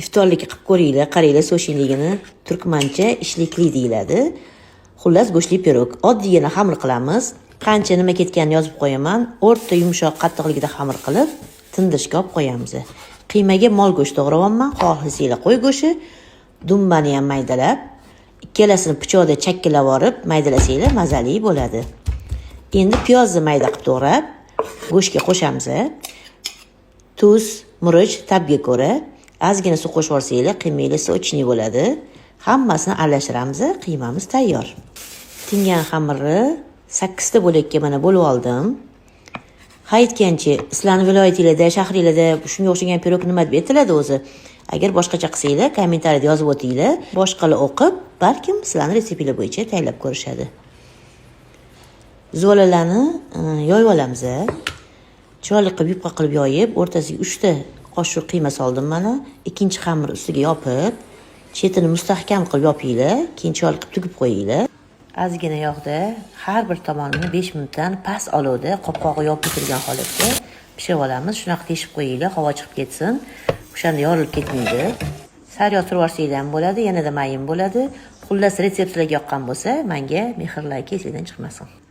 Iftorlikka qilib ko'ringlar, qaranglar сочный ligini. Turkmancha ishlikli deyiladi. Xullas, go'shtli pirog. Oddiygina xamir qilamiz. Qancha nima ketganini yozib qo'yaman. O'rta yumshoq qattiqligida xamir qilib, tindirishga olib qo'yamiz. Qiymaga mol go'sht to'g'rayapman. Xohlasanglar qo'y go'shti, dumbani ham maydalab, ikkalasini pichoqda chakkilab olib maydalasanglar, mazali bo'ladi. Endi piyozni mayda qilib to'g'rab, go'shtga qo'shamiz. Tuz, murch ta'bga ko'ra, ozgina suv qo'shib yuborsanglar, qiymanglar сочный bo'ladi. Hammasini aralashtiramiz, qiymamiz tayyor. Tingan xamirni sakkizta bo'lakka mana bo'lib oldim. Ha, aytgancha, sizlarni viloyatinglarda, shahringlarda shunga o'xshagan pirog nima deb aytiladi o'zi? Agar boshqacha qilsanglar, kommentariyada yozib o'tinglar. Boshqalar o'qib, balkim sizlarni retseptinglar bo'yicha tayyorlab ko'rishadi. Zuvalalarni yoyib olamiz. Chiroyli qilib, yupqa qilib yoyib, o'rtasiga 3 ta qoshiq qiyma soldim mana. Ikkinchi xamir ustiga yopib, chetini mustahkam qilib yopinglar, keyin chiroyli qilib tugib qo'yinglar. Ozgina yog'da har bir tomonini 5 minutdan past olovda qopqog'i yopib turgan holatda pishirib olamiz. Shunaqa teshib qo'yinglar, havo chiqib ketsin. O'shanda yorilib ketmaydi. Sariyog' surib yuborsanglar ham bo'ladi, yanada mayin bo'ladi. Xullas, retsept sizlarga yoqqan bo'lsa, menga mehr, layk esingizdan chiqmasin.